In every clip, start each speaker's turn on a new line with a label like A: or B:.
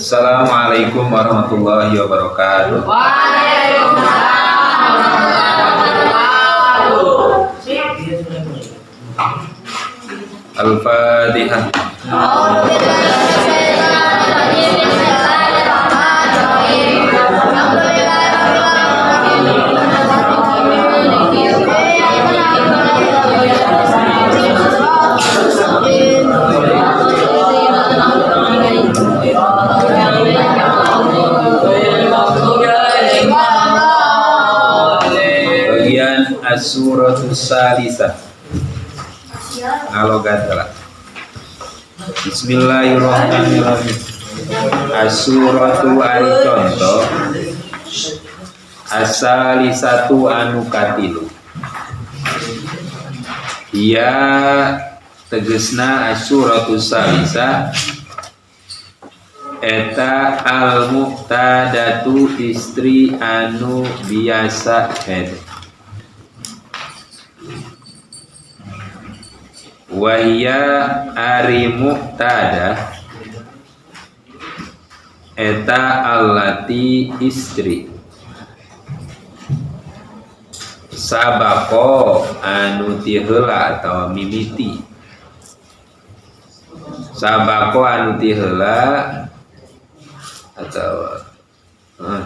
A: Assalamualaikum warahmatullahi wabarakatuh.
B: Waalaikumsalam warahmatullahi wabarakatuh.
A: Al-Fatihah.
B: A'udzubillahi minasyaitonir rajim. Bismillahirrahmanirrahim. Alhamdulillahi rabbil alamin.
A: Bagian As-Suratus Salisah. Ngalogat lah. Bismillahirrahmanirrahim. As-suratu ari contoh As-salisatu anu katilu. Ia tegesna as-suratu salisah eta al-mu'tadatu istri anu biasa head. Wahia ari mu'tadah eta allati istri sabako anu ti heula atawa mimiti sabako anu ti heula atawa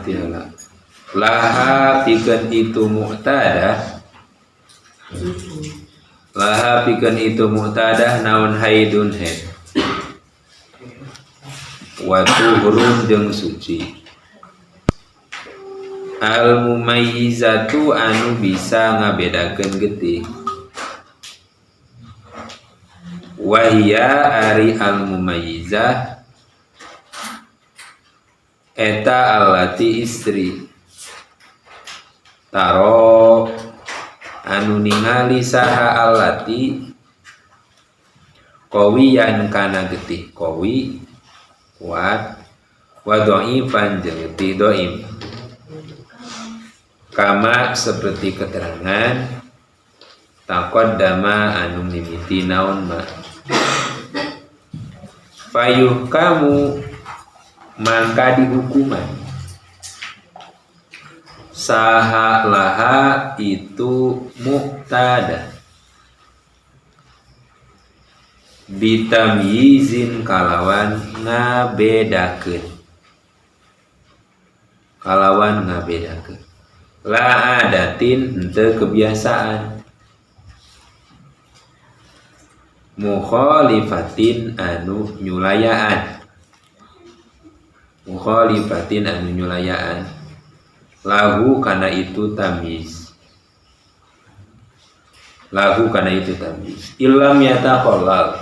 A: ti heula laha pikeun itu mu'tadah laha pikeun itu mu'tadah naon haidun haid wa tuhurun jeung suci al mumayyizatu anu bisa ngabedakeun getih wahia ari al mumayyizah eta allati istri taro anu ningali saha allati qawiyan kana getih qawi kuat wa dhaifan jeung getih dhaif kama seperti keterangan taqaddama anu mimiti naon ma fayuh kamu mangka dihukuman saha laha itu mu'tada bitamyizin kalawan ngabedakeun kalawan ngabedakeun la adatin henteu kebiasaan mukhalifatin anu nyulayaan mukhalifatin anu nyulayaan lahu kana itu tamyiz lahu kana itu tamyiz illam yatakhallal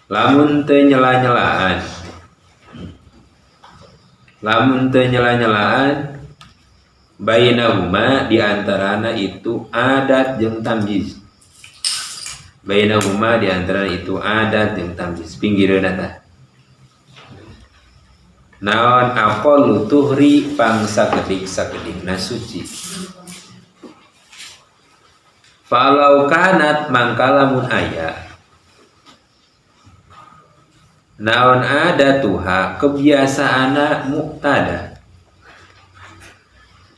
A: lamun teu nyela-nyelaan lamun teu nyela-nyelaan bainahuma di antarana itu adat jeung tamyiz bainahuma di antarana itu adat jeung tamyiz pinggireunna tah naon aqallu tuhri pangsa sakedik-sakedikna suci falau kanat mangkalamun aya naon ada tuha kebiasaana mu'tada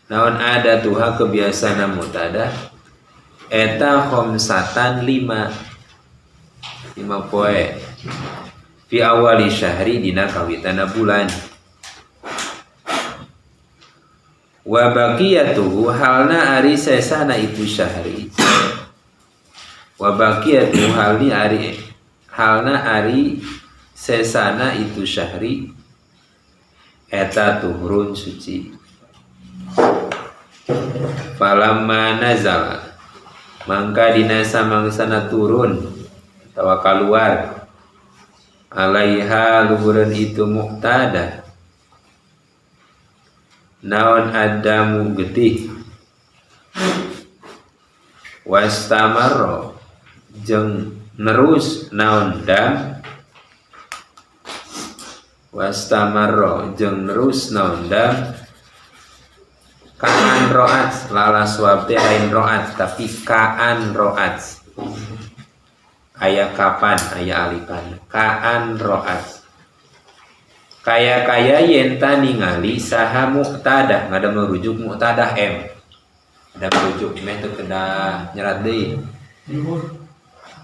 A: naon ada tuha kebiasaana mu'tada eta khamsatan 5 5 poe fi awali syahri dina kawitana bulan wa baqiyatuhu halna ari sesana itu syahri wa baqiyatuhu halni ari halna ari sesana itu syahri eta tuhrun suci falamma nazala mangka dina samangsana turun atawa kaluar alaiha luhureun itu mu'tada naon adamu getih wastamarro jeung nerus naon dam wastamarro jeung nerus naon dam kaan roat lala suab teh lain roat tapi kaan roat aya kapan aya alipan kaan roat Kaya-kaya yenta ningali saha muqtadah ngadam merujuk muqtadah M. Ada merujuk meh teu kedah nyerat deui.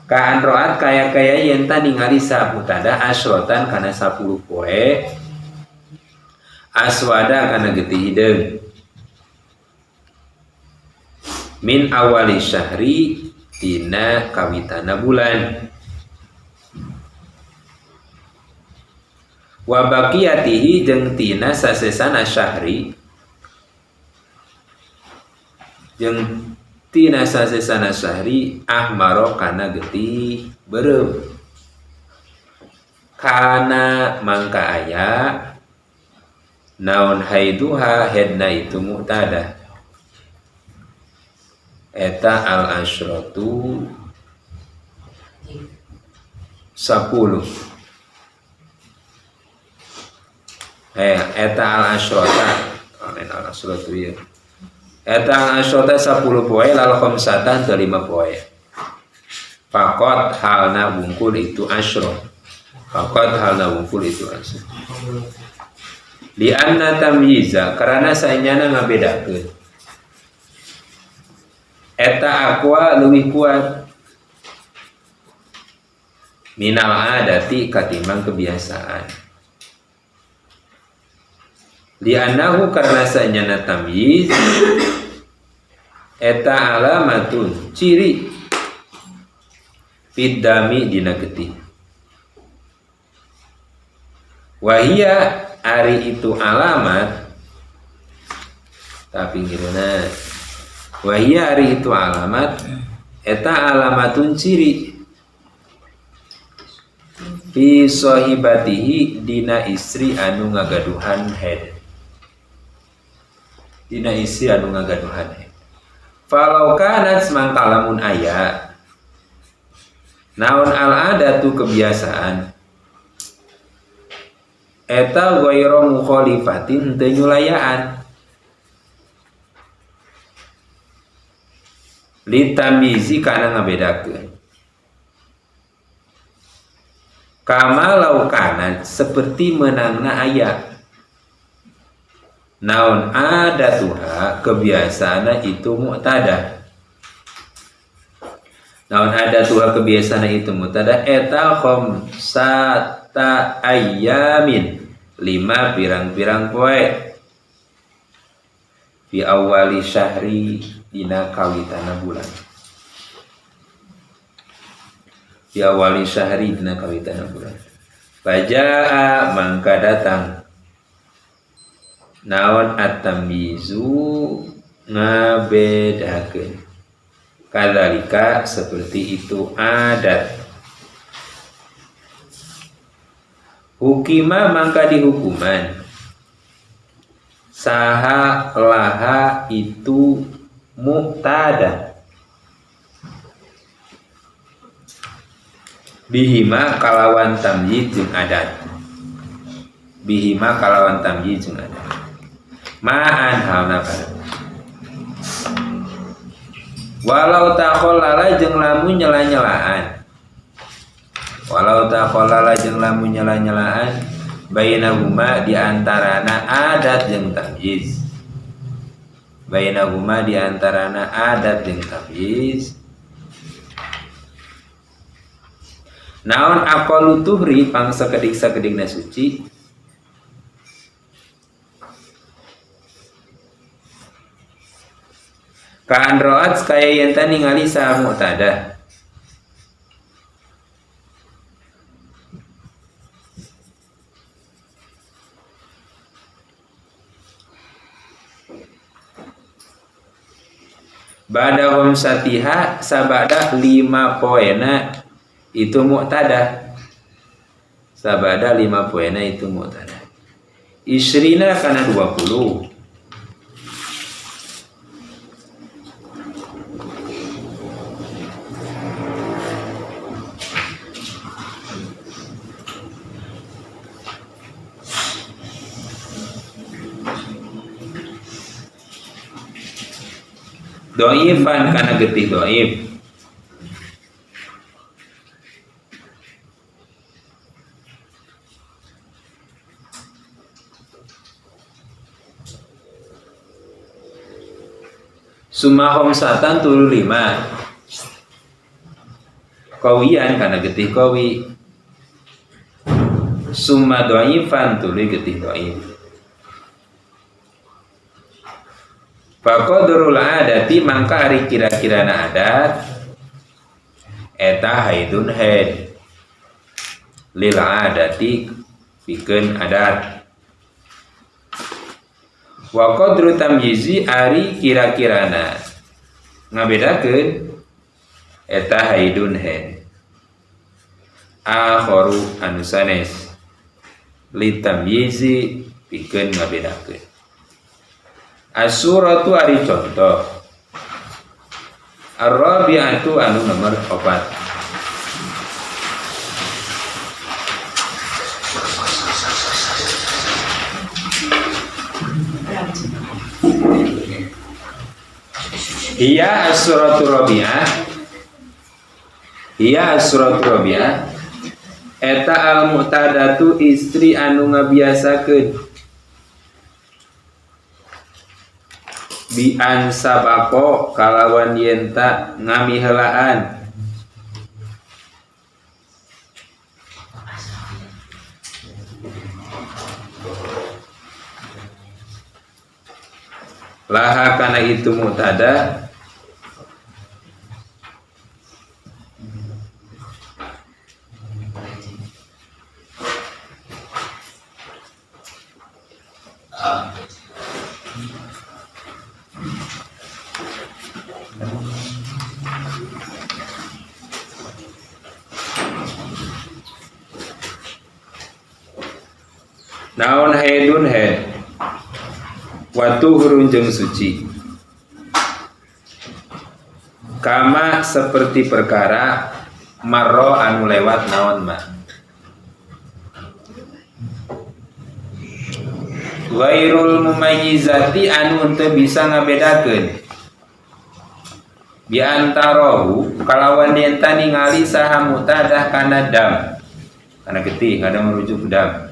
A: Kaan roat kaya-kaya yenta ningali saha muqtadah asrotan kana 10 poe aswada kana getih hideung. Min awali syahri tina kawitana bulan. Wa baqiyatihi jeung tina sasesana syahri jeung tina sasesana syahri ahmaro kana getih beureum. Kana mangka aya naon haiduha hedna itu muqtadah eta al asyratu 10 eta al asyrata al asyratu ieu eta al asyrata 10 poe lal khamsatan teu 5 poe faqat halna wungkul itu asyra faqat halna wungkul itu asyra li anna tamyiza karena saenyana ngabedakeun eta aqua leuwih kuat minal adati katimbang kebiasaan li'annahu karena sanyana tamyiz eta alamatun ciri fid-dami dina getih wahia ari itu alamat tapi ngirana wahia ari itu alamat eta alamatun ciri fi sahibatihi dina istri anu ngagaduhan haid dina istri anu ngagaduhan haid falau kanat mangka lamun aya naon al adatu kebiasaan eta ghairu mukhalifatin teu nyulayaan litamizi kana ngabedakeun kama laukana seperti menangna aya naon adatuha kebiasaana itu muqtadah naon adatuha kebiasaana itu muqtadah eta khamsata ayyamin 5 pirang-pirang poe fi awali syahri dina kawitana bulan di awali syahri dina kawitana bulan fajaa mangka datang naon at-tamyizu ngabedakeun kadzalika seperti itu adat hukima mangka dihukuman saha laha itu muqtada bihima kalawan tamyiz jeung adat bihima kalawan tamyiz jeung adat ma'an halna bareng walau taqallala jeung lamun nyela-nyelaan walau taqallala jeung lamun nyela-nyelaan bainahuma di antarana adat jeung tamyiz bainahuma di antarana adat jeung tamyiz naon aqallu tuhri pang sakedik-sakedikna suci kaan roat kaya yenta ningali saha muqtadah bada khamsatiha sabada 5 poena itu muqtadah sabada 5 poena itu muqtadah isrina kana 20 do'ifan kana getih do'if Summa khamsatan tulu lima kawian kana getih kawi. Summa dhaifan tuluy getih dhaif. Faqadrul adati mangka ari kira-kirana adat eta haidun haid lil adati pikeun adat. Wa qadru tamyizi ari kira-kirana ngabedakeun eta haidun haid akharu anu sanes li tamyizi pikeun ngabedakeun. As-suratu ari contoh ar-rabi'atu anu nomor 4. Iya as-suratu rabi'ah. Iya as-suratu rabi'ah eta al-mu'tadatu istri anu ngabiasakeun bi ansabaqo kalawan yenta ngamihelaan laha kana itu mu'tada naon haidun haid wa tuhurun jeung suci kama seperti perkara marro anu lewat naon ma ghairul mumayyizati anu henteu bisa ngabedakeun bi antarahu kalawan yen ningali saha mutadah kana dam kana getih kada merujuk dam.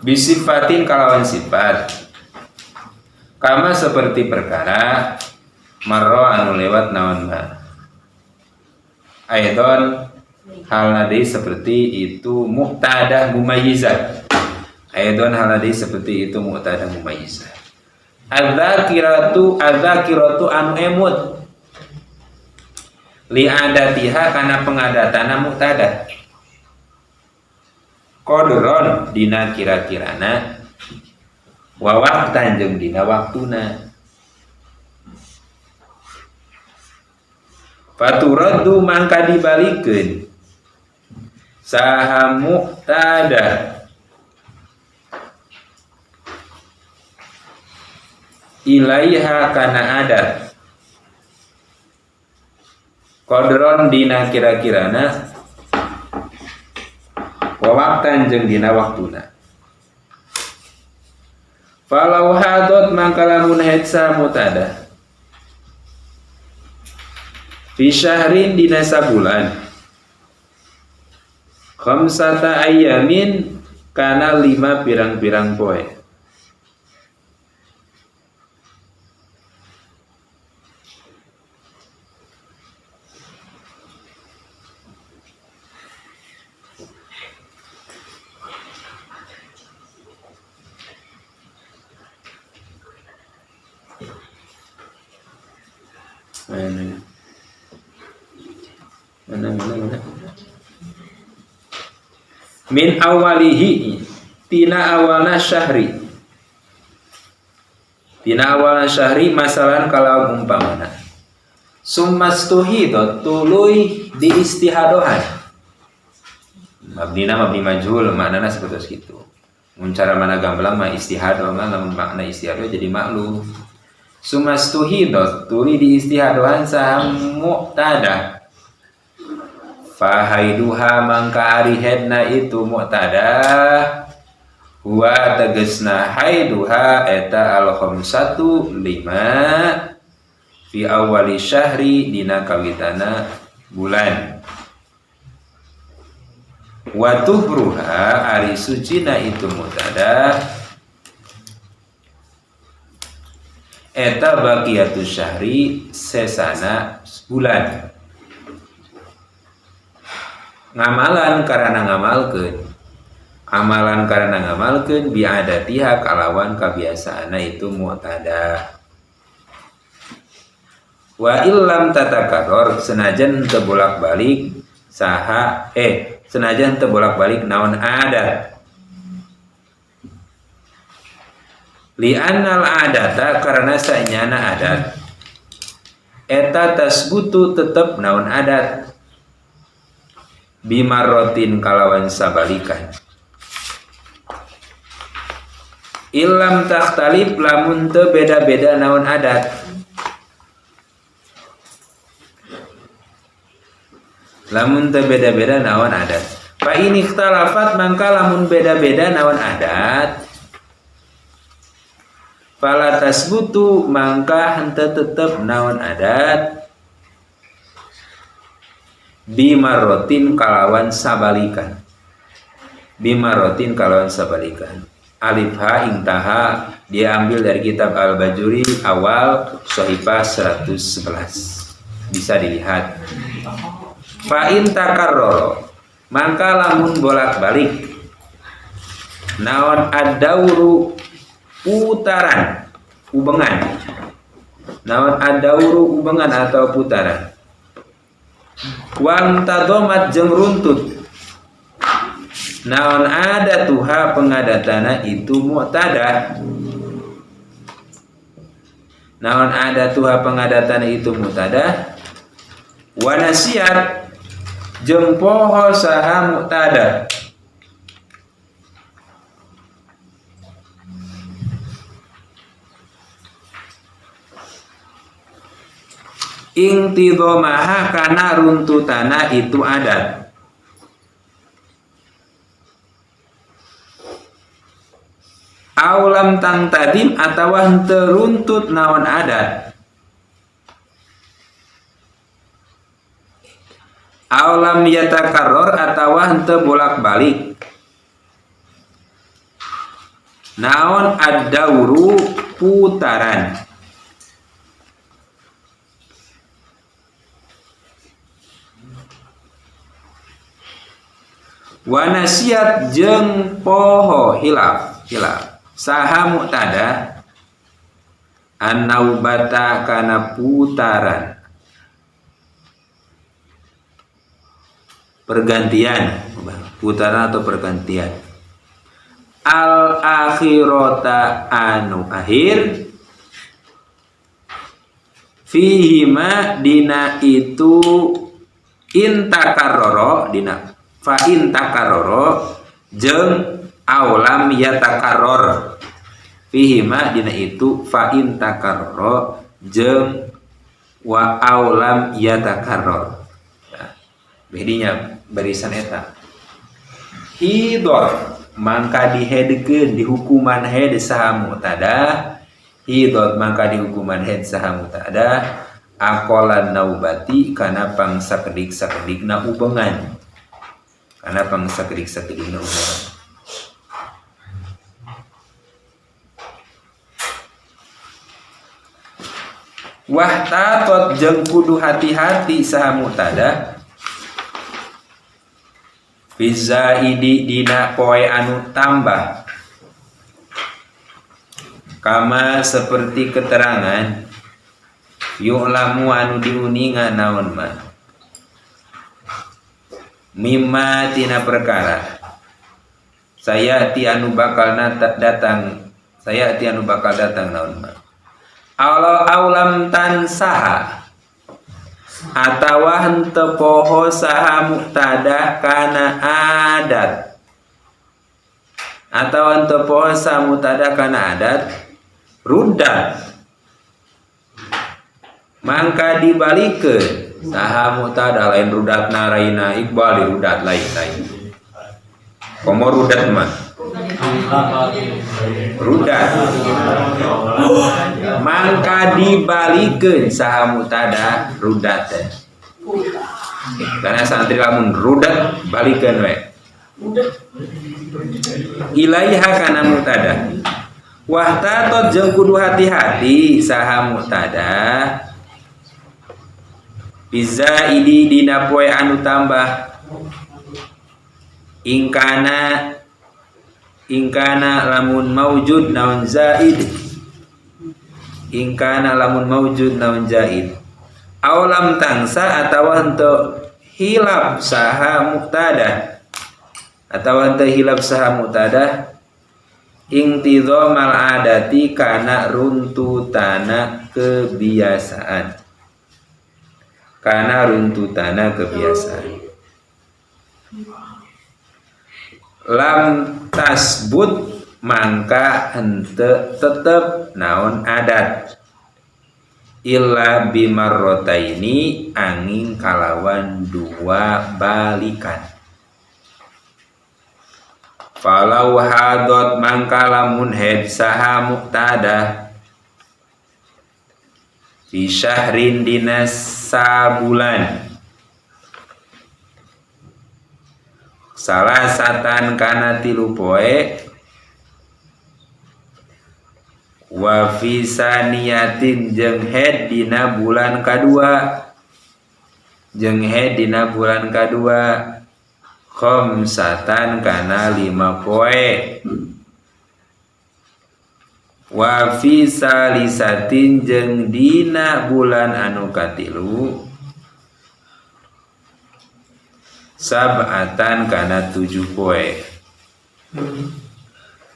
A: Bisifatin kalawan sifat kama seperti perkara marro anu lewat naon ma aidon hal nadi seperti itu mu'tadah mumayyizah. Aidon hal nadi seperti itu mu'tadah mumayyizah. Adzakiratu adzakiratu anu emut li adatiha kana pengadatana mu'tadah qadron dina kira-kirana wa waqtan jeung dina waktuna. Faturaddu mangka dibalikeun saha mu'tada ilaiha kana adat qadron dina kira-kirana wa waqtan jeung dina waktuna. Falau hadot mangka lamun haid mutada fi syahrin dina sabulan khamsata ayyamin kana 5 pirang-pirang poe. Mana mana mana min awalihi tina awalna syahri tina awalna syahri masalan kalau umpamana summastuhidot tuluy diistihadohan mabnina mabni majhul maknana seperti itu. Mun cara mana gamblang mah istihadoh mah lamun makna istihadoh jadi maklum. Sumastuhidot tuluy diistihadohan saha mu'tadah fahaiduha mangka ari hedna itu mu'tadah huwa tegesna haiduha eta al khamsatu 5 fi awali syahri dina kawitana bulan. Wa tuhruha ari sucina itu mu'tadah eta baqiyatu syahri sesana bulan. Ngamalan karana ngamalkeun, amalan karana ngamalkeun biadatiha kalawan kabiasaana itu mu'tadah. Wa illam tatakarror senajan teu bolak-balik saha senajan teu bolak-balik naon adat. Li'annal adata karena sanyana adat eta tasbutu tetep naon adat bimarrotin kalawan sabalikan. Illam takhtalif lamun teu beda-beda naon adat. Lamun teu beda-beda naon adat. Fa in ikhtalafat mangka lamun beda-beda naon adat fala tasbutu mangka henteu tetep naon adat bimarrotin kalawan sabalikan. Bimarrotin kalawan sabalikan. Alif ha intaha diambil dari kitab Al-Bajuri awal Sahifah 111. Bisa dilihat. Fa in takarrara mangka lamun bolak-balik naon ad-dauru putaran ubengan. Naon ad-dauru ubengan atau putaran. Wang tadomat jeung runtut naon ada tuha pengadatana itu mu'tadah. Naon ada tuha pengadatana itu mu'tadah. Wa nasiat jeung poho saha mu'tadah. Ingtidomaha kana runtutana itu adat. Aulam tang tadim atawa henteu runtut naon adat. Aulam yatakarror atawa henteu bolak-balik naon ad-dauru putaran. Wa nasiat jeung poho hilaf hilaf saha mu'tadah an-naubata kana putaran pergantian, putaran atau pergantian al akhirata anu akhir fihima dina itu intakarroro dina fa intakarroro jeung aulam yatakarror fihima dina itu fa intakarroro jeung wa aulam yatakarror. Nah, bedinya barisan eta hidor mangka dihedekeun dihukuman hed saha mu'tadah. Hidor mangka dihukuman hed saha mu'tadah aqalan naubati kana pangsakedik-sakedikna ubengan. Karena bangsa sakedik-sakedikna ubengan. Wah tatot jeung kudu hati-hati saha mu'tadah bizaidi dina poe anu tambah kama seperti keterangan yu'lamu anu diuninga naon mah mimma tina perkara saya ti anu bakal datang, saya ti anu bakal datang naon mah aulam tansaha atawa henteu poho saha mu'tadah kana adat atawa henteu poho saha mu'tadah kana adat ruddat mangka dibalikeun saha mu'tadah lain rudatna raina Iqbal dirudat lain-lain komo rudat mah rudat mangka dibalikeun saha mu'tadah rudat teh karena santri lamun rudat balikeun we. Ilaiha kana mubtada. Wahtatot jeung kudu hati-hati saha mubtada bizaidi dina poe anu tambah ingkana ingkana lamun maujud naon zaid ingkana lamun maujud naon zaid aw lam tangsa atawa henteu hilap saha mubtada atawa henteu hilap saha mubtada intidhamal adati kana runtutana kebiasaan kana runtutana kebiasaan lam tasbut mangka henteu tetep naon adat illa bimarrotaini angin kalawan dua balikan. Falau hadot mangka lamun haid saha muktada fi syahrin dina sabulan salasatan kana tilu poe wa fi saniyatin jeung haid dina bulan kadua jeung haid dina bulan kadua khamsatan kana 5 poe wa fi salisatin jeung dina bulan anu katilu sab'atan kana 7 poe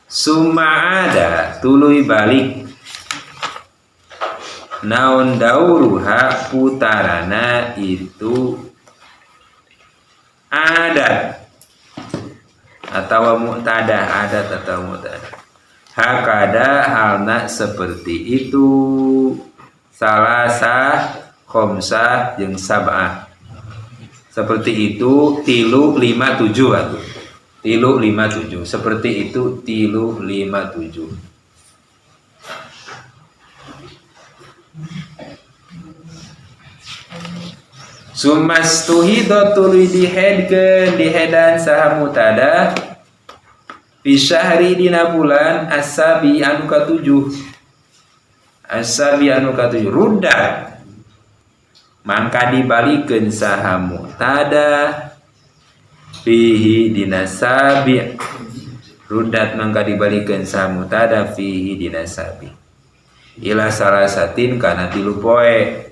A: summa ada tuluy balik naon dauruha putarana itu adat atau mu'tadah adat atau mu'tadah hakada halna seperti itu salasah khamsah jeung sab'ah seperti itu 3 5 7 atuh 3 5 7 seperti itu 3 5 7. Sumastuhido tuluy dihedkeun dihedan saha mutada fi syahri dina bulan asabi anu katujuh asabi anu katujuh rudda mangka dibalikeun saha mutada fihi dina sabi ruddat mangka dibalikeun saha mutada fihi dina sabi ila salasatin kana 3 poe.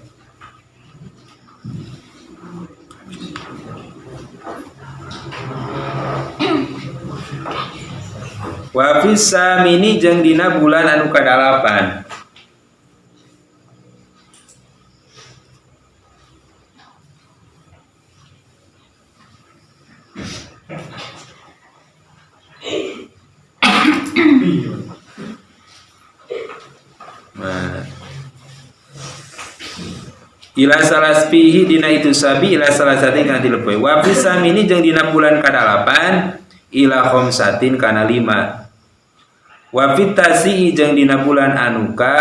A: Wa fis samini jeung dina bulan anu kadalapan ila salas fihi dina itu sabi ila salasatin kana 3 poe. Wa fis samini jeung dina bulan kadalapan ila khamsatin kana 5. Wa fit tasi'i jeung dina bulan anu ka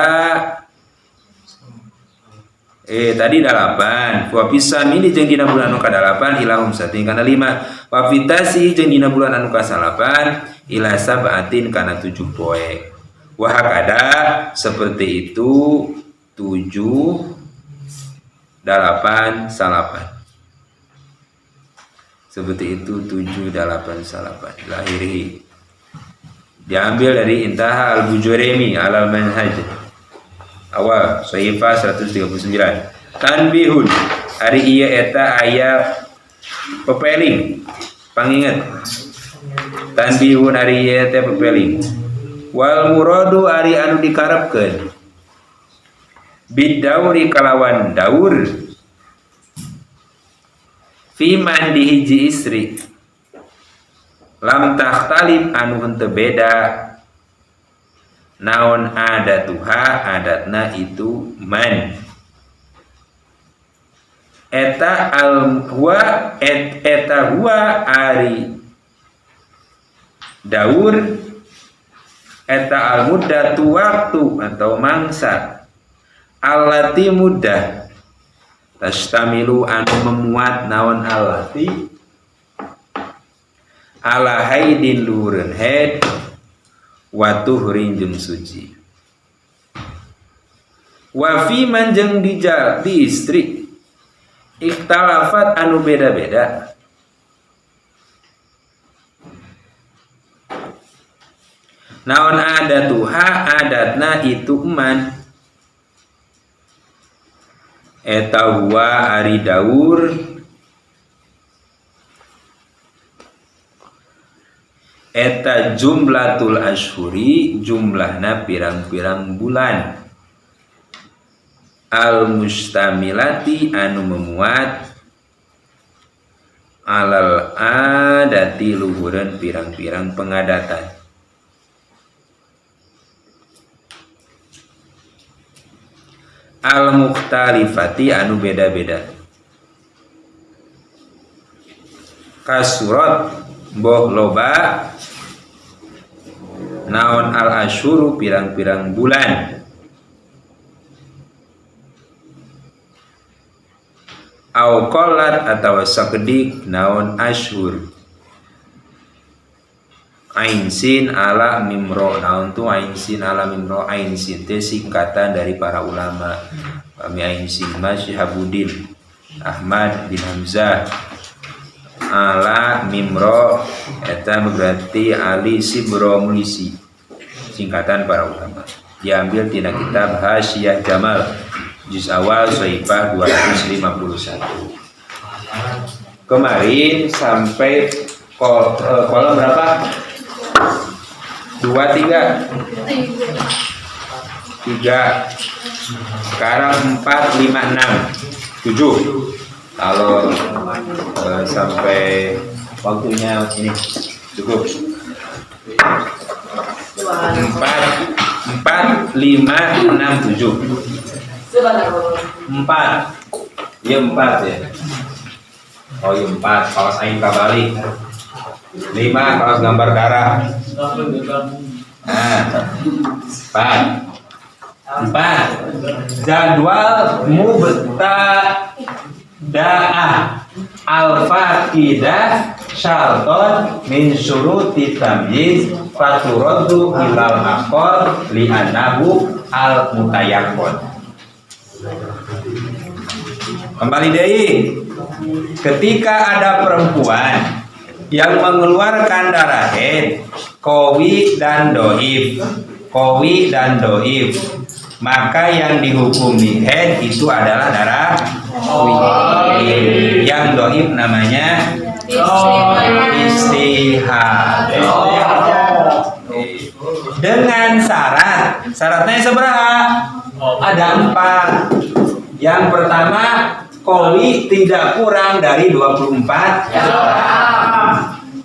A: tadi 8. Wa fis samini jeung dina bulan anu ka 8 ila khamsatin kana 5. Wa fit tasi'i jeung dina bulan anu ka 9 ila sab'atin kana 7 poe. Wa hakada seperti itu 7 8 9. Seperti itu 7 8 9. Lahirihi. Diambil dari Intaha Al-Bujuremi alal Manhaj. Awal Sahifah 139. Tanbihun ari ieu eta aya pepeling panginget. Tanbihun ari ieu eta pepeling. Wal muradu ari anu dikarepkeun bidauri kalawan daur fiman di hiji istri lam takhtalif anu henteu beda naon adatuha adatna itu man eta al huwa et eta huwa ari daur eta al muddatu waktu atau mangsa allati muddah tastamilu anu memuat naon allati Ala haidin luhureun haid wa tuhrin jeung suci. Wa fi man jeung dijal di istri ikhtalafat anu beda-beda. Naon adatuha adatna itu eman eta huwa ari daur eta jumlatul ashuri jumlahna pirang-pirang bulan al mustamilati anu memuat alal adati luhureun pirang-pirang pengadatan. Al mukhtalifati anu beda-beda. Kasurat boh loba naon al asyuru pirang-pirang bulan au qalat atawa sakedik naon asyhur. Ain sin ala mimro naon tu ain sin ala mimro ain sin teh singkatan dari para ulama. Kami ain sin Masyihabuddin Ahmad bin Hamzah ala mimro eta berarti Ali Sibro Mulisi, singkatan para ulama. Diambil tina kitab Hasyiah Jamal juz awal Shaifah 251. Kemarin sampai kolom berapa? 2, 3 3, sekarang 4, 5, 6, 7. Kalau sampai waktunya ini cukup. 4, 4, 5, 6, 7. 4. Iya 4 ya. Oh iya 4, kalau aing kabalik. 5 kalau gambar darah. Nah, 4. 4. Jadwal mubtadaah al-faqidah syarton min syuruti tamyiz faturaddu ilal aqal li'annahu al-mutayaqqan. Kembali deui. Ketika ada perempuan yang mengeluarkan darah haid, qawi dan doif, qawi dan doif, maka yang dihukumi haid itu adalah darah qawi. Yang doif namanya istihadah. Dengan syarat, syaratnya seberapa? Ada 4. Yang pertama, qawi tidak kurang dari 24 jam.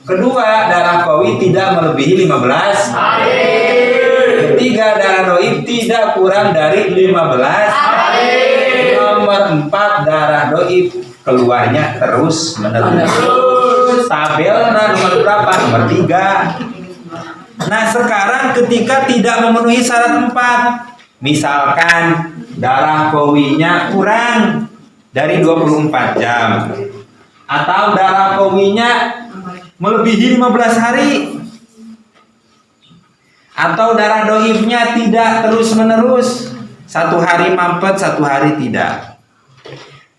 A: Kedua, darah qawi tidak melebihi 15 hari. Ketiga, darah doib tidak kurang dari 15 hari. Nomor 4, darah doib keluarnya terus menerus. Tabel nomor berapa? Nomor 3. Nah, sekarang ketika tidak memenuhi syarat 4, misalkan darah qawinya kurang dari 24 jam atau darah qawinya melebihi 15 hari atau darah doifnya tidak terus menerus, satu hari mampet, satu hari tidak,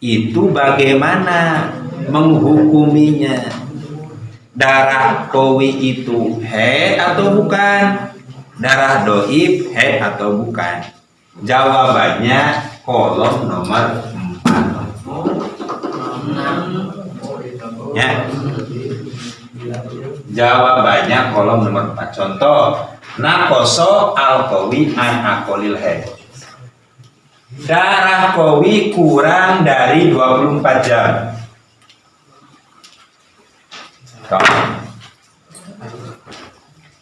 A: itu bagaimana menghukuminya? Darah qawi itu haid atau bukan? Darah doif haid atau bukan? Jawabannya kolom nomor 4. Ya. Jawabannya kolom nomor 4. Contoh, nakoso al-qawi an aqolil haid. Darah qawi kurang dari 24 jam.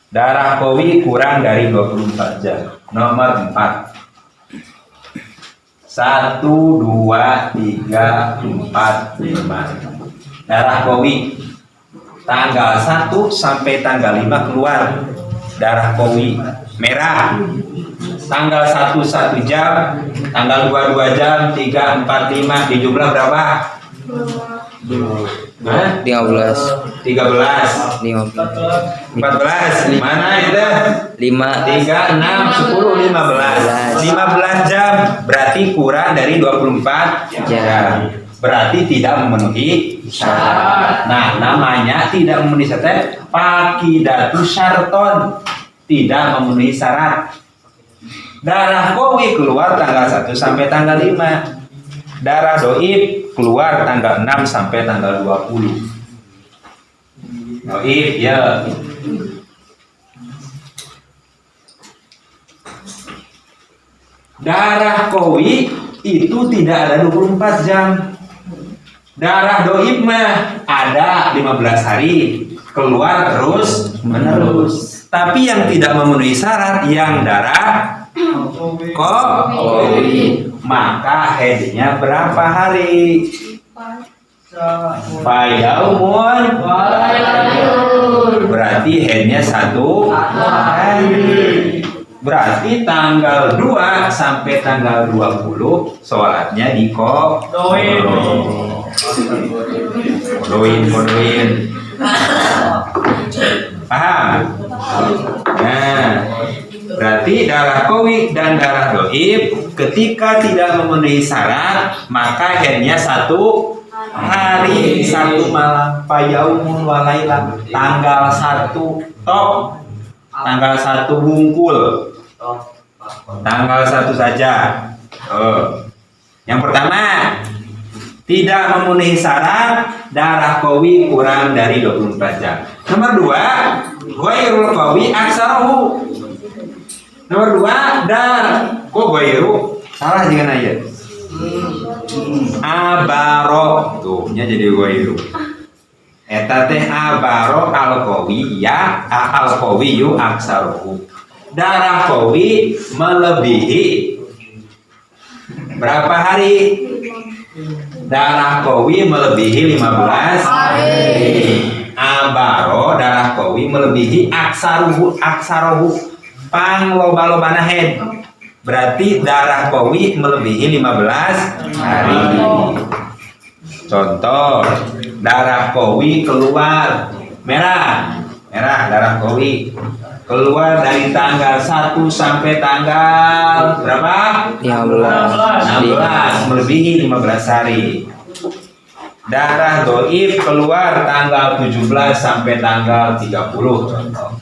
A: Darah qawi kurang dari 24 jam. Nomor 4. 1, 2, 3, 4, 5. Darah qawi tanggal 1 sampai tanggal 5 keluar darah qawi merah. Tanggal 1 1 jam, tanggal 2 2 jam, 3 4 5 dijumlah berapa? Hah?
C: 15.
A: 13,
C: 15.
A: 14, mana itu?
C: 5.
A: 3, 6, 10, 15. 15 jam berarti kurang dari 24 jam. Berarti tidak memenuhi syarat. Nah, namanya tidak memenuhi syarat fakidatu syarton, tidak memenuhi syarat. Darah kowi keluar tanggal 1 sampai tanggal 5. Darah doib keluar tanggal 6 sampai tanggal 20. Doib ya. Darah kowi itu tidak ada 24 jam. Darah doib mah ada 15 hari, keluar terus menerus. Tapi yang tidak memenuhi syarat yang darah kowi, maka haidnya berapa hari? Fayaumun, berarti haidnya 1 hari. Berarti tanggal 2 sampai tanggal 20 sholatnya di kodoin. Kodoin. Paham? Nah, berarti darah kowi dan darah doib ketika tidak memenuhi syarat maka haidnya 1 hari 1 malam. Fayaumun walailah, tanggal 1 tok, tanggal 1 bungkul, tanggal 1 saja. Oh. Yang pertama, tidak memenuhi syarat darah kowi kurang dari 24 jam. Nomor 2, ghairul kowi aksarohu. Nomor 2, dar kok ghairu salah jangan aja. Abaro tuh nya jadi ghairu. Eta teh abaro alqawiyya alqawiyyu aksarohu. Darah qawi melebihi berapa hari? Darah qawi melebihi 15 hari. Abaro darah qawi melebihi aksaruhu, aksarohu pang loba-lobana head. Berarti darah qawi melebihi 15 hari. Contoh, darah qawi keluar merah, merah darah qawi keluar dari tanggal 1 sampai tanggal berapa? 16, melebihi 15 hari. Darah doib keluar tanggal 17 sampai tanggal 30 contoh.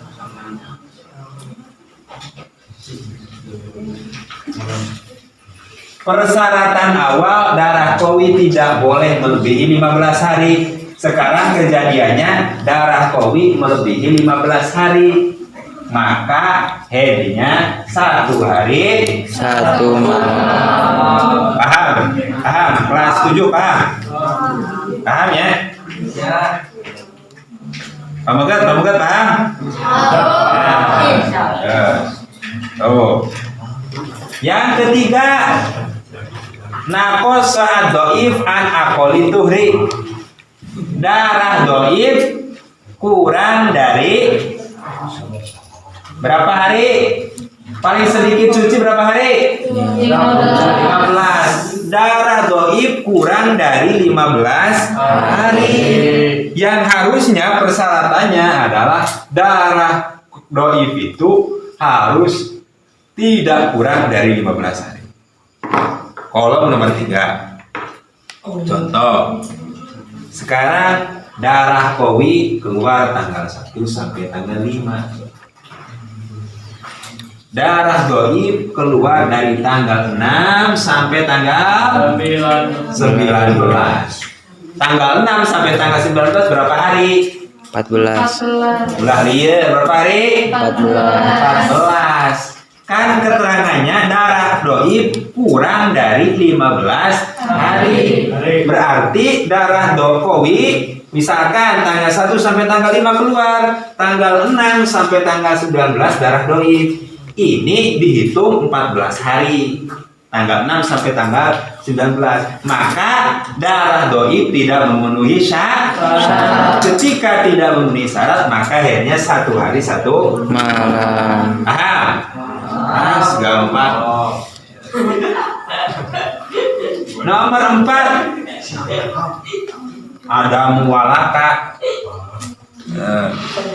A: Persyaratan awal darah qawi tidak boleh melebihi 15 hari. Sekarang kejadiannya darah qawi melebihi 15 hari. Maka haidnya 1 hari
C: 1 malam.
A: Paham? Paham? Kelas 7 paham? Paham ya? Ya. Pak Megat, Pak Megat paham? Nah. Oh. Yang ketiga, naqos saat doif an aqoli tuhri. Darah doif kurang dari berapa hari? Paling sedikit cuci berapa hari? 15. Darah doib kurang dari 15 hari. Yang harusnya persyaratannya adalah darah doib itu harus tidak kurang dari 15 hari. Kolom nomor 3. Contoh, sekarang darah qawi keluar tanggal 1 sampai tanggal 5. Darah doib keluar dari tanggal 6 sampai tanggal 19. Tanggal 6 sampai tanggal 19 berapa hari?
C: 14.
A: Belah lieu, berapa hari?
C: 14.
A: 14. Kan keterangannya darah doib kurang dari 15 hari. Berarti darah qawi misalkan tanggal 1 sampai tanggal 5 keluar, tanggal 6 sampai tanggal 19 darah doib. Ini dihitung 14 hari. Tanggal 6 sampai tanggal 19. Maka darah doib tidak memenuhi syarat. Ketika tidak memenuhi syarat, maka akhirnya 1 hari 1
C: malam.
A: Paham? Ah, gampang. Nomor 4. Ada muwalaka.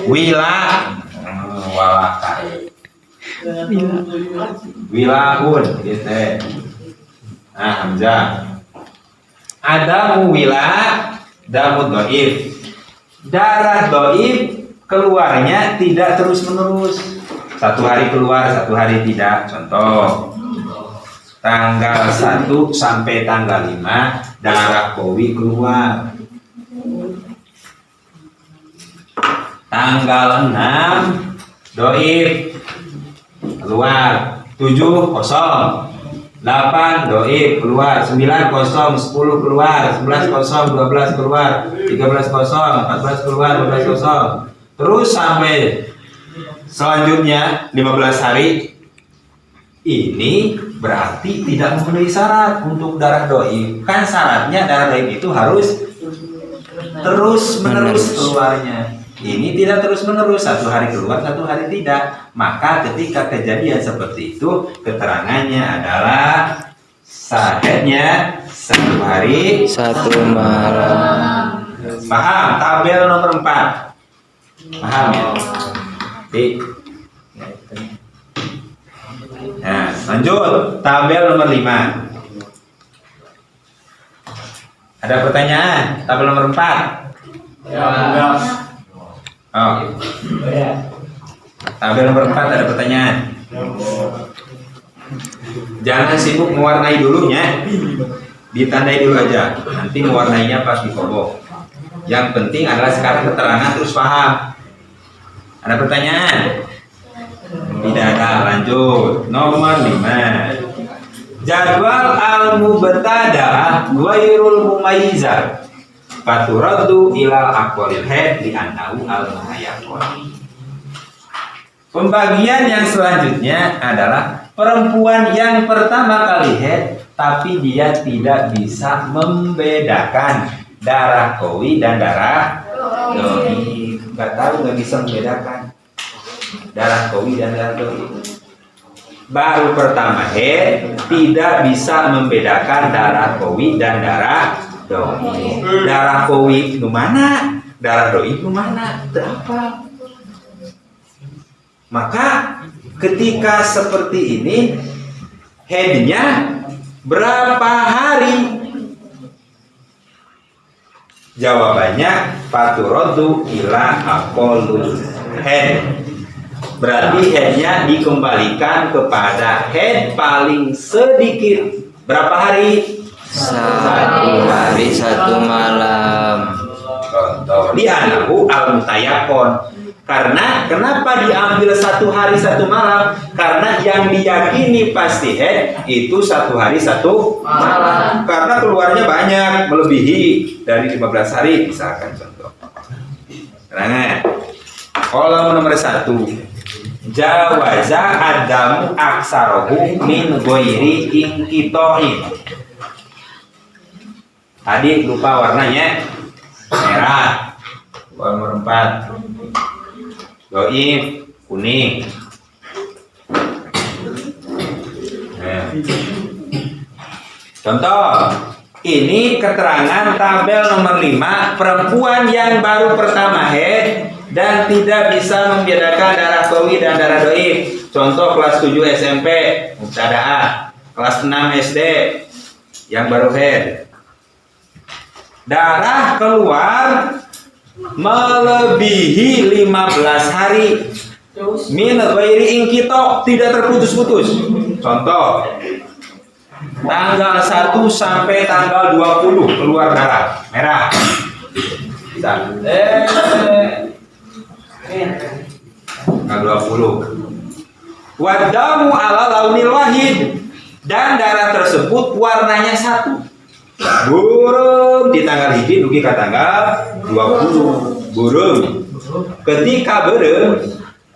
A: Wila, walaka. Wilaun gitu. Nah, hamzah. Ada muwila, damu doif. Darah doif keluarnya tidak terus menerus. Satu hari keluar, satu hari tidak. Contoh, tanggal 1 sampai tanggal 5 darah kowi keluar. Tanggal 6 doif keluar, 7 kosong, 8 doif keluar, 9 kosong, 10 keluar, 11 kosong, 12 keluar, 13 kosong, 14 keluar, 15 kosong. Terus sampai selanjutnya 15 hari. Ini berarti tidak memenuhi syarat untuk darah doif. Kan syaratnya darah doif itu harus terus menerus keluarnya. Ini tidak terus menerus, satu hari keluar, satu hari tidak. Maka ketika kejadian seperti itu, keterangannya adalah syaratnya 1 hari
C: 1 malam.
A: Paham? Tabel nomor 4. Paham ya? Di. Nah, lanjut tabel nomor 5. Ada pertanyaan? Tabel nomor 4.
D: Ya, enggak.
A: Oh. Tabel nomor 4 ada pertanyaan. Jangan sibuk mewarnai dulunya. Ditandai dulu aja. Nanti mewarnainya pas di kobok. Yang penting adalah sekarang keterangan terus paham. Ada pertanyaan? Tidak ada. Lanjut. Nomor 5. Jadwal al-mubtada'ah ghairul mumayyizah. Faturaddu ilal aqwalil haid li annahu al-muhayyaqun. Pembagian yang selanjutnya adalah perempuan yang pertama kali haid tapi dia tidak bisa membedakan darah kowi dan darah doi. Nggak tahu, nggak bisa membedakan darah kowi dan darah doi. Baru pertama haid tidak bisa membedakan darah kowi dan darah doi. Darah kowi nu mana, darah doi nu mana, teu apa. Maka ketika seperti ini haidnya berapa hari? Jawabannya faturaddu ila aqallul haid. Berarti haidnya dikembalikan kepada haid paling sedikit. Berapa hari?
C: 1 hari 1 malam.
A: Contoh, li'annahu al-mutayaqqon. Karena kenapa diambil 1 hari 1 malam? Karena yang diyakini pasti haid itu 1 hari 1 malam. Karena keluarnya banyak, melebihi dari 15 hari misalkan contoh. Nah, kolom nomor 1. Jawaza adamu aksarohu min ghairi inqito'in. Tadi lupa warnanya merah. Nomor 4. Doif kuning. Nah. Contoh, ini keterangan tabel nomor 5, perempuan yang baru pertama haid dan tidak bisa membedakan darah kowi dan darah doif. Contoh kelas 7 SMP, mubtadaah, kelas 6 SD yang baru haid. Darah keluar melebihi 15 hari min ghairi inqito, tidak terputus-putus. Contoh, tanggal 1 sampai tanggal 20 keluar darah merah. Tanggal 20. Wadamu ala launil wahid, dan darah tersebut warnanya satu. Burung di tanggal hiji dugi ka tanggal 20. Burung. Ketika berem,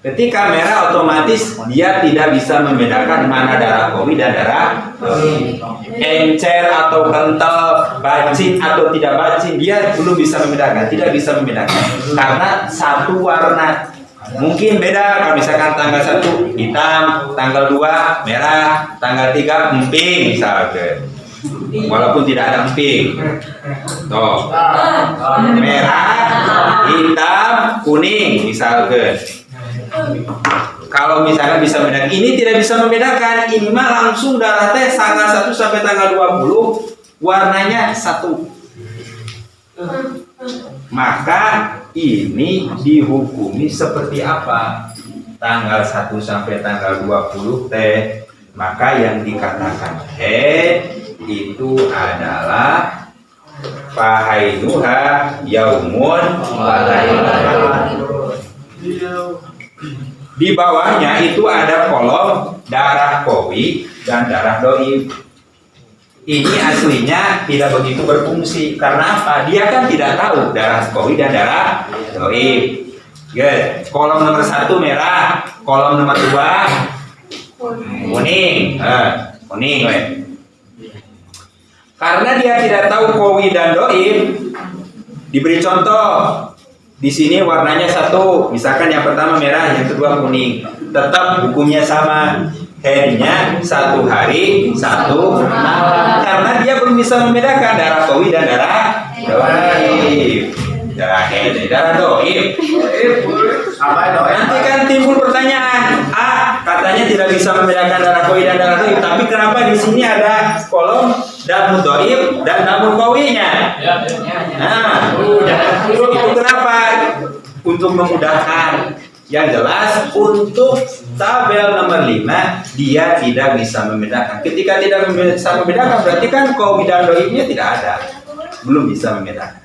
A: ketika merah otomatis dia tidak bisa membedakan mana darah kowi dan darah doi. Encer atau kental, bacin atau tidak bacin, dia belum bisa membedakan, tidak bisa membedakan karena satu warna. Mungkin beda kalau misalkan tanggal 1 hitam, tanggal 2 merah, tanggal 3 emping misalkan. Walaupun tidak ada emping. Tuh. Merah, hitam, kuning misalkan. Kalau misalkan bisa membedakan, ini tidak bisa membedakan. Ini mah langsung darah teh tanggal 1 sampai tanggal 20 warnanya satu. Maka ini dihukumi seperti apa? Tanggal 1 sampai tanggal 20 teh. Maka yang dikatakan haid itu adalah فحيضها يوم وليلة. Di bawahnya itu ada kolom darah قوي dan darah ضعيف. Ini aslinya tidak begitu berfungsi karena apa? Dia kan tidak tahu darah قوي dan darah ضعيف. Good. Kolom nomor 1 merah, kolom nomor 2 kuning. Kuning, weh. Karena dia tidak tahu قوي dan ضعيف, diberi contoh. Di sini warnanya satu, misalkan yang pertama merah, yang kedua kuning. Tetap hukumnya sama. Haidnya satu hari satu malam. Karena dia belum bisa membedakan darah قوي dan darah ضعيف. Darah haid, darah ضعيف. Nanti kan timbul pertanyaan, A katanya tidak bisa membedakan darah قوي dan darah ضعيف, tapi kenapa di sini ada kolom دم ضعيف dan دم قوي nya? Nah, itu kenapa? Untuk memudahkan. Yang jelas untuk tabel nomor 5 dia tidak bisa membedakan. Ketika tidak bisa membedakan berarti kan قوي dan ضعيف nya tidak ada. Belum bisa membedakan.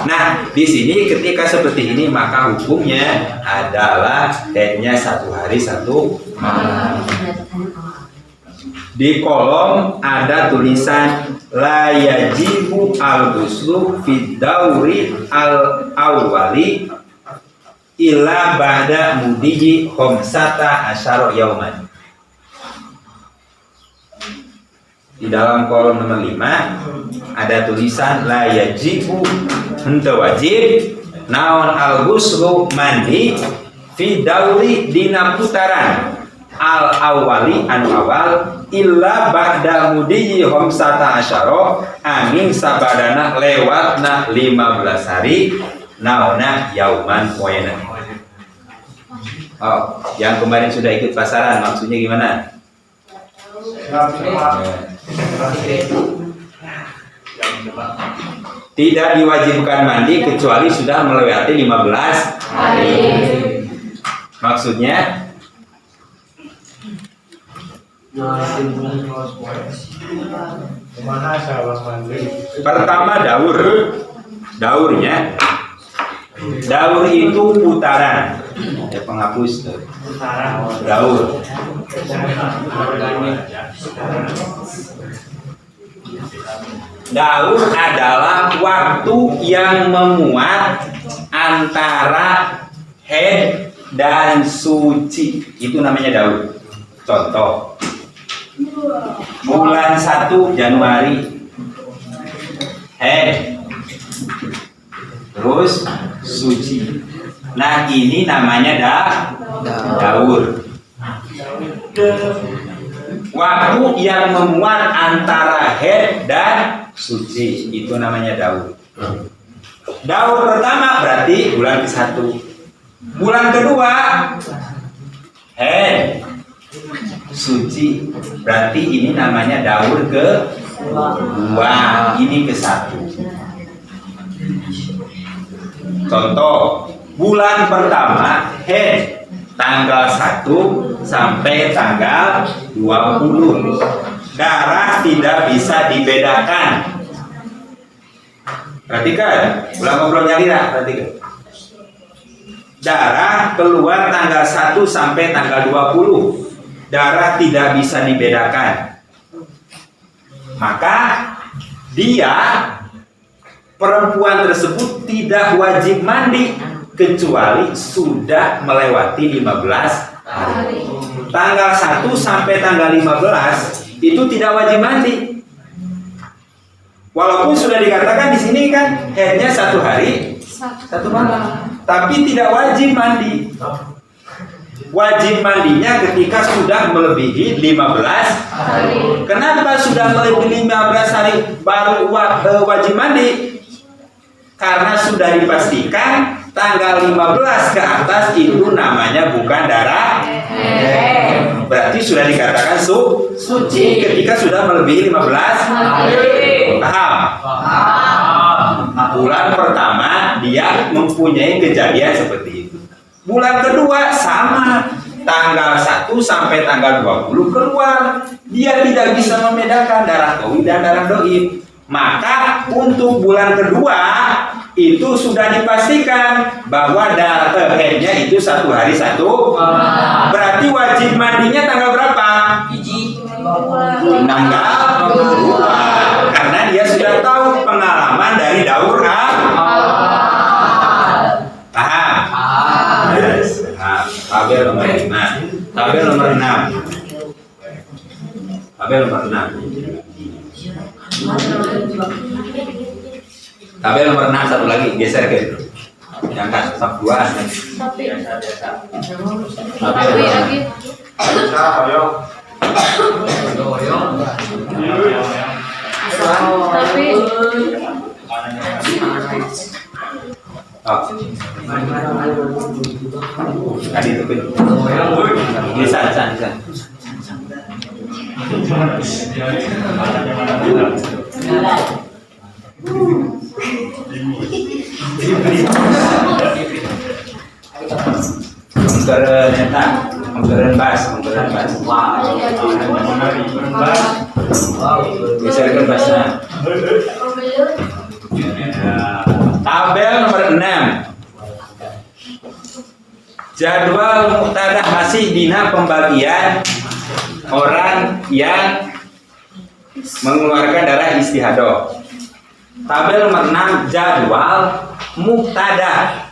A: Nah, di sini ketika seperti ini maka hukumnya adalah haidnya satu hari satu malam. Di kolom ada tulisan لا يجب الغسل في الدور الأول إلا بعد مضي 15 يوما. Di dalam kolom nomor 5 ada tulisan لا يجب henteu wajib naon الغسل mandi في الدور dina putaran الأول anu awal إلا بعد مضي 15 anging sabadana lewatna 15 hari naonna يوما poena. Oh, yang kemarin sudah ikut pasaran maksudnya gimana? Ya. Tidak diwajibkan mandi kecuali sudah melewati 15 hari. Maksudnya
D: Kemana salah mandi?
A: Pertama دور. Daurnya. دور itu putaran. Ya penghapus tuh. دور. دور adalah waktu yang memuat antara haid dan suci. Itu namanya دور. Contoh. Bulan 1 Januari haid terus suci. Nah, ini namanya دور. Waktu yang memuat antara haid dan suci itu namanya دور. دور pertama berarti bulan ke-1. Bulan kedua haid suci, berarti ini namanya دور ke 2, ini ke 1. Contoh, bulan pertama haid tanggal 1 sampai tanggal 20. Darah tidak bisa dibedakan. Perhatikan, ulah ngobrol nyalira, perhatikan. Darah keluar tanggal 1 sampai tanggal 20. Darah tidak bisa dibedakan. Maka dia perempuan tersebut tidak wajib mandi kecuali sudah melewati 15 hari. Tanggal 1 sampai tanggal 15 itu tidak wajib mandi. Walaupun sudah dikatakan di sini kan haidnya satu hari satu malam, tapi tidak wajib mandi. Wajib mandinya ketika sudah melebihi 15
B: hari.
A: Kenapa sudah melebihi 15 hari baru wajib mandi? Karena sudah dipastikan tanggal 15 ke atas itu namanya bukan darah. Berarti sudah dikatakan suci ketika sudah melebihi 15
B: hari.
A: Paham? Bulan pertama dia mempunyai kejadian seperti itu. Bulan kedua sama, tanggal 1 sampai tanggal 20 keluar. Dia tidak bisa membedakan darah qawi dan darah doif. Maka untuk bulan kedua itu sudah dipastikan bahwa darah haidnya itu satu hari satu. Berarti wajib mandinya tanggal berapa? Tanggal 2. Karena dia sudah tahu pengalaman dari daur A. Paham? Yes. Paham. Tabel nomor 5. Tabel nomor 6. Tabel nomor 6. Tabel nomor 6 satu lagi, geser ke. Yang kan sab 2.
B: Tapi
A: Tabel nomor
B: lagi. Tapi
A: Oh. Tadi itu pin. Bisa, bisa, bisa. Komputer nyata, komputer bas, komputer bas. Geserkan basnya. Tabel nomor 6. Jadwal muktadah masih dina pembagian orang yang mengeluarkan darah istihadah. Tabel nomor 6 jadwal muktadah.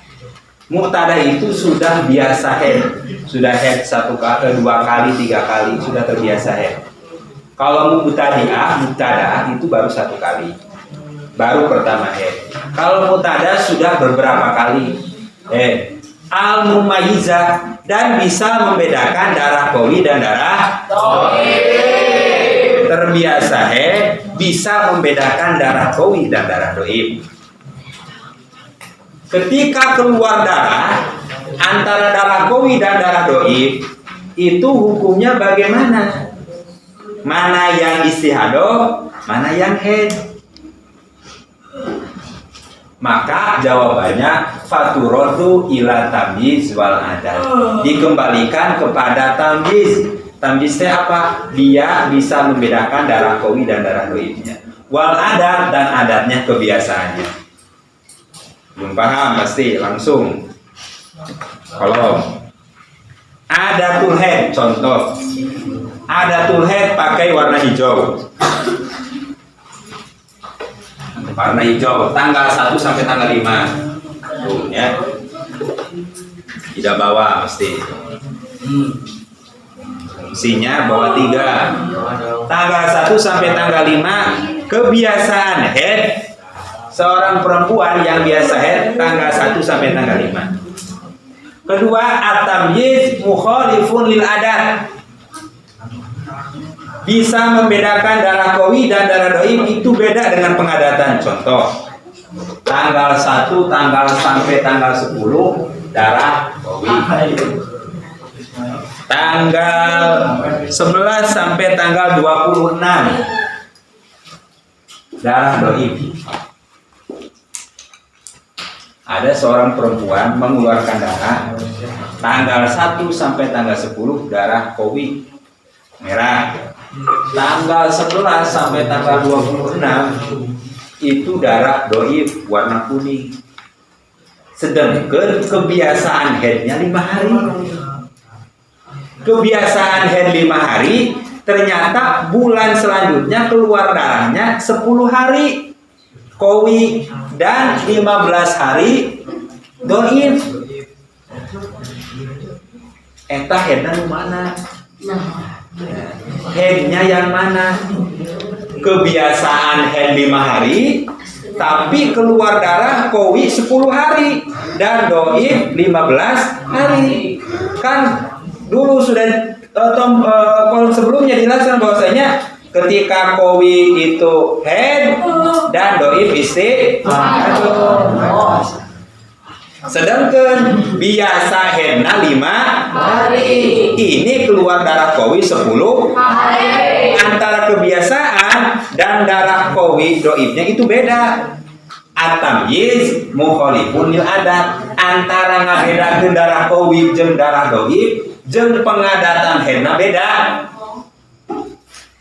A: Muktadah itu sudah biasa head, sudah head satu kali, dua kali, tiga kali, sudah terbiasa head. Kalau mubtadi'ah, mubtadaah itu baru satu kali, baru pertama head. Kalau mubtada sudah beberapa kali head. Al mumayyizah dan bisa membedakan darah qawi dan darah dhaif. Terbiasa head, bisa membedakan darah qawi dan darah dhaif. Ketika keluar darah antara darah qawi dan darah dhaif itu hukumnya bagaimana? Mana yang istihadah, mana yang haid? Maka jawabannya faturodu ila tamyiz wal adat. Dikembalikan kepada tamyiz. Tamyiznya apa? Dia bisa membedakan darah qawi dan darah dhaifnya. Wal adat dan adatnya kebiasaannya. Belum paham pasti langsung. Kolom. Adatul haid contoh. Adatul haid pakai warna hijau. Warna hijau tanggal 1 sampai tanggal 5. Tuh ya. Tidak bawa pasti. Fungsinya bawa 3. Tanggal 1 sampai tanggal 5 kebiasaan haid seorang perempuan yang biasa haid tanggal 1 sampai tanggal 5. Kedua, at-tamyiz mukhalifun lil adat. Bisa membedakan darah qawi dan darah dhaif itu beda dengan pengadatan. Contoh, tanggal 1 tanggal sampai tanggal 10 darah qawi. Tanggal 11 sampai tanggal 26 darah dhaif. Ada seorang perempuan mengeluarkan darah tanggal 1 sampai tanggal 10 darah qawi merah. Tanggal 11 sampai tanggal 26 itu darah dhaif warna kuning. Sedangkan kebiasaan haidnya 5 hari. Kebiasaan haid 5 hari, ternyata bulan selanjutnya keluar darahnya 10 hari qawi dan 15 hari dhaif. Eta haidna nu mana? Haidnya yang mana? Kebiasaan haid 5 hari, tapi keluar darah qawi 10 hari dan dhaif 15 hari. Kan Dulu sudah kolom sebelumnya dijelaskan bahwasanya ketika kowi itu haid dan doif istihadah. Sedangkan biasa haidna 5
B: hari.
A: Ini keluar darah kowi 10
B: hari.
A: Antara kebiasaan dan darah kowi doifnya itu beda. At-tamyiz mukhalifun lil adat. Antara ngabedakeun darah kowi jeung darah doif jeung pengadatan haidna beda.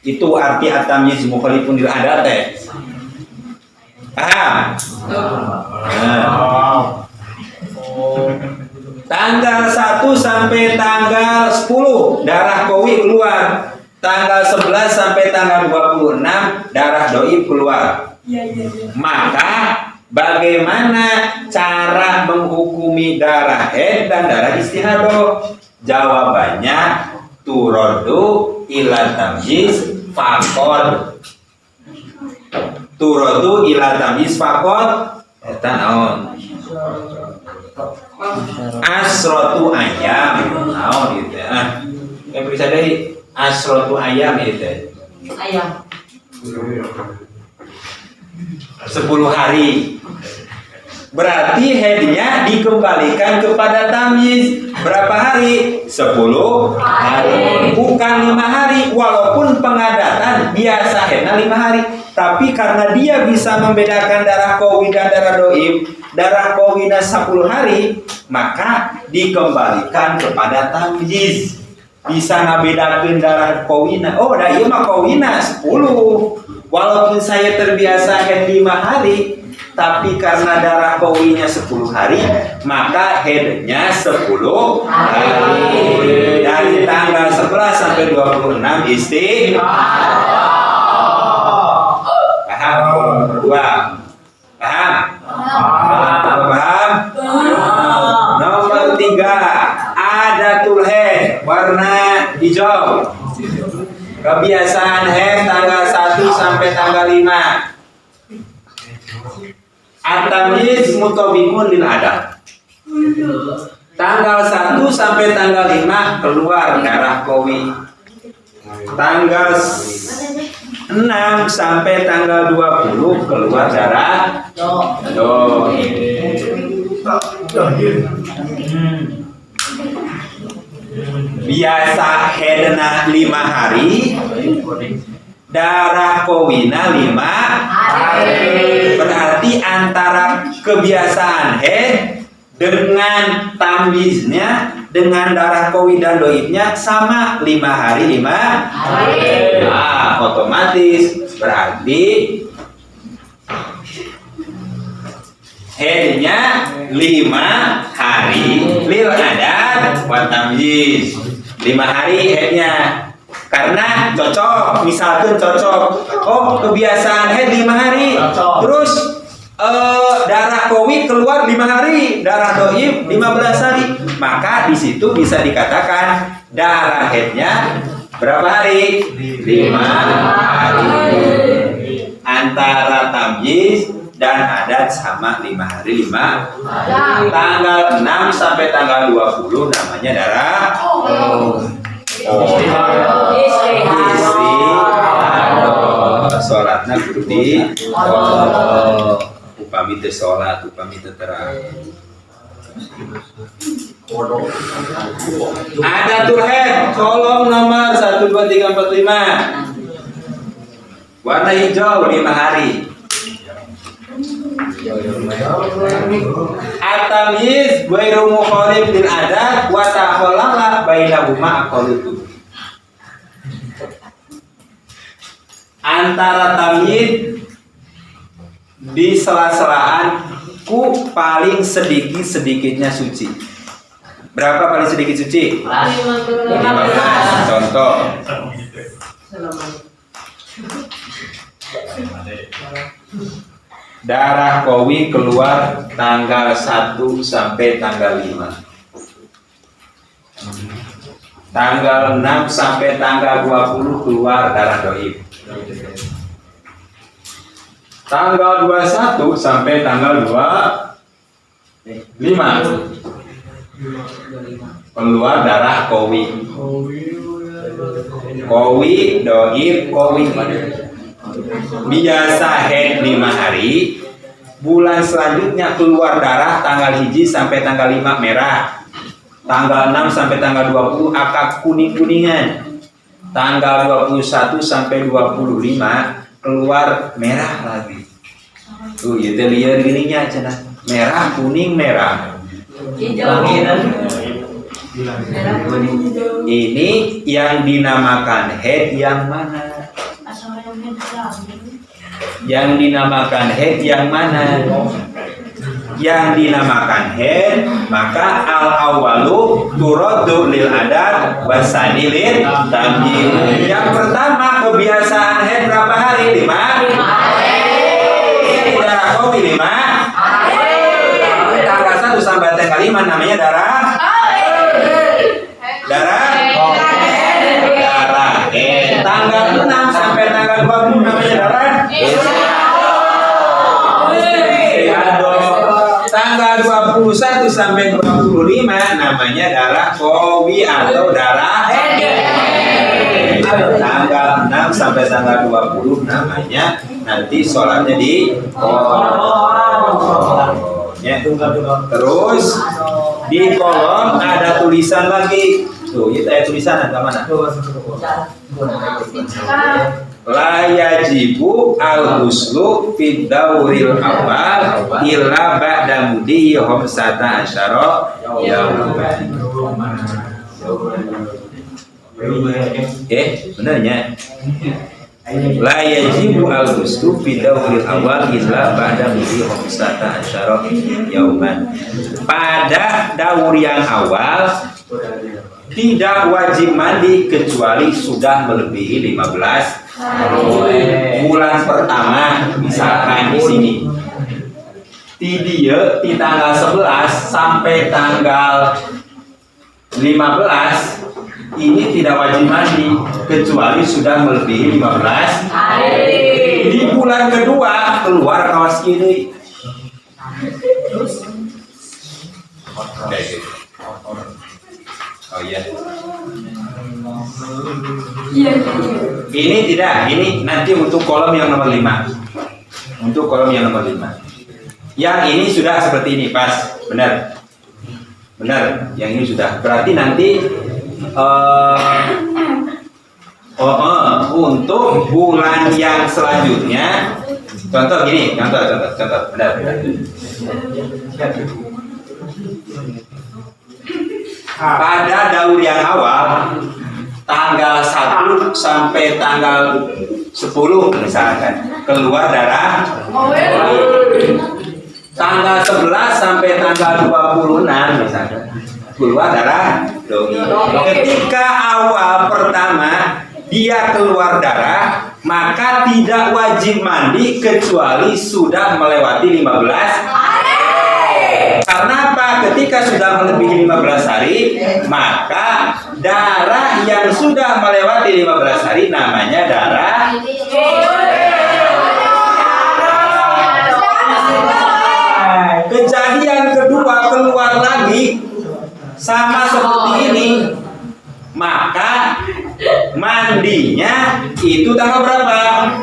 A: Itu arti at-tamyiz mukhalifun lil adat teh. Paham? Nah. Tanggal 1 sampai tanggal 10 darah kowi keluar. Tanggal 11 sampai tanggal 26 darah doif keluar. Maka bagaimana cara menghukumi darah haid dan darah istihadah? Jawabannya turaddu ila tamyiz faqad. Turaddu ila tamyiz faqad eta naon? Asrotu ayam naon gitu ya. Yang bisa dari asrotu ayam itu.
B: Ayam.
A: 10 hari. Berarti haidnya dikembalikan kepada tamyiz. Berapa hari? 10 hari. Bukan 5 hari. Walaupun pengadatan biasa haidnya 5 hari. Tapi karena dia bisa membedakan darah kowi dan darah doif, darah kowina 10 hari, maka dikembalikan kepada tamyiz. Bisa ngabedakeun darah kowina. Oh, dah ieu mah kowina 10. Walaupun saya terbiasa haid 5 hari, tapi karena darah kowinya 10 hari, maka haidnya 10 hari. Dari tanggal 11 sampai 26 istihadah. Paham? Dua. Paham? Paham? Nomor 3, adatul haid warna hijau. Kebiasaan haid tanggal 1 sampai tanggal 5. At-tamyiz mutabiqun lil adat. Tanggal 1 sampai tanggal 5 keluar darah kowi. Tanggal 6 sampai tanggal 20 keluar darah doi. Biasa haidna 5 hari, darah kowina 5 hari. Berarti antara kebiasaan haid dengan tamyiznya, dengan darah kowi dan doibnya sama 5 hari 5 hari. Nah, otomatis berarti haidnya 5 hari lil adat wa tamyiz. 5 hari haidnya. Karena cocok, misalkan cocok. Oh, kebiasaan haid 5 hari. Terus darah kowi keluar 5 hari, darah doib 15 hari. Maka di situ bisa dikatakan darah haidnya berapa hari? 5 hari. Antara tamyiz dan adat sama 5 hari 5 hari. Tanggal 6 sampai tanggal 20 namanya darah istihadah. Sholatnya kudu di upami teu sholat, upami teu terang. Adatul haid kolom nomor 1 2 3 4 5. Warna hijau 5 hari. At-tamyiz ghairu mukhalif lil adat wa takhallala bainahuma aqallutu. Antara tamyiz di sela-selaan ku paling sedikit-sedikitnya suci. Berapa paling sedikit suci? 15. Contoh. Darah kowi keluar tanggal 1 sampai tanggal 5. Tanggal 6 sampai tanggal 20 keluar darah doib. Tanggal 21 sampai tanggal 25 Keluar darah kowi. Kowi, doib, kowi. Biasa haid 5 hari. Bulan selanjutnya keluar darah tanggal 1 sampai tanggal 5 merah. Tanggal 6 sampai tanggal 20 agak kuning-kuningan. Tanggal 21 sampai 25 keluar merah lagi. Tuh, itu liar gininya cenah. Merah, kuning, merah.
B: Hijau. Merah, kuning, hijau.
A: Ini yang dinamakan haid yang mana? Yang dinamakan haid yang mana? Yang dinamakan haid maka al awalu turaddu lil adat wasani lil tamyiz. Yang pertama kebiasaan haid berapa hari? 5 hari. Darah kopi 5 hari. Tanggal 1 sampai tanggal 5 namanya darah darah darah. Tanggal 6 sampai tanggal 20 namanya darah. Tanggal 21 sampai 25 namanya darah kowi atau darah haid. Tanggal 6 sampai tanggal 20 namanya nanti sholatnya di kolom. Ya. Terus di kolom ada tulisan lagi. Tuh, itu ada tulisan ada mana? La yajibu al-ghuslu fi dauril awal illa ba'da mudi khamsata asyara yauman. Benarnya. La yajibu al-ghuslu fi dauril awal illa ba'da mudi khamsata asyara yauman. Pada daur yang awal tidak wajib mandi kecuali sudah melebihi 15 hari. Bulan pertama misalkan di sini. Di dia di tanggal 11 sampai tanggal 15 ini tidak wajib mandi kecuali sudah melebihi 15 hari. Di bulan kedua keluar kawas kiri. Kayak gitu. Oh iya. Ini tidak, ini nanti untuk kolom yang nomor 5. Untuk kolom yang nomor 5. Yang ini sudah seperti ini, pas, benar. Benar, yang ini sudah. Berarti nanti untuk bulan yang selanjutnya, contoh gini, contoh, benar, benar. Pada daur yang awal tanggal 1 sampai tanggal 10 misalkan keluar darah. Tanggal 11 sampai tanggal 26 misalkan keluar darah doi. Ketika awal pertama dia keluar darah, maka tidak wajib mandi kecuali sudah melewati 15 hari. Karena apa? Ketika sudah melebihi 15 hari, maka darah yang sudah melewati 15 hari namanya darah. Kejadian kedua keluar lagi sama seperti ini, maka mandinya itu tanggal berapa?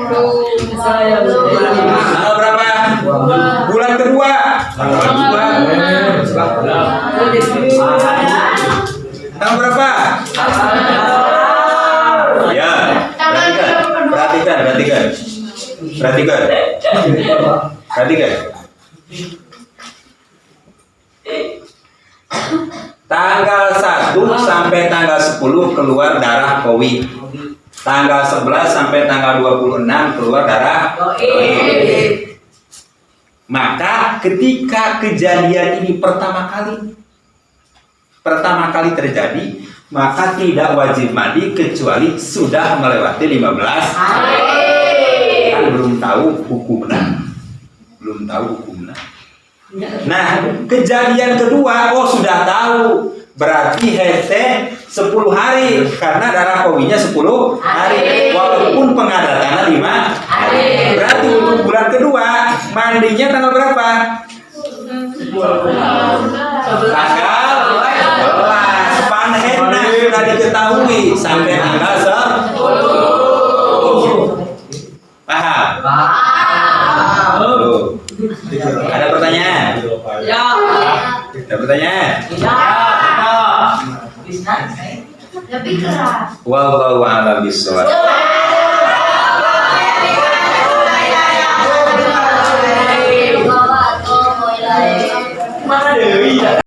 A: Tanggal berapa? Bulan kedua. Tanggal kedua. Tanggal berapa? Ya, perhatikan, perhatikan, perhatikan, perhatikan. Tanggal 1 sampai tanggal 10 keluar darah kowi. Tanggal 11 sampai tanggal 26 keluar darah kowi. Maka ketika kejadian ini pertama kali terjadi, maka tidak wajib mandi kecuali sudah melewati 15 hari. Kan belum tahu hukumnya. Belum tahu hukumnya. Nah, kejadian kedua, oh sudah tahu. Berarti hete 10 hari karena darah kowinya 10 hari. Walaupun pengadatannya 5 hari. Berarti untuk bulan kedua mandinya tanggal berapa? Tanggal
D: Kuwi sampai angka 10. Paham? Tuh. Ada pertanyaan?
B: Ya.
D: Ada pertanyaan?
B: Ya. Lebih keras.
A: Wallahu a'lam bishawab.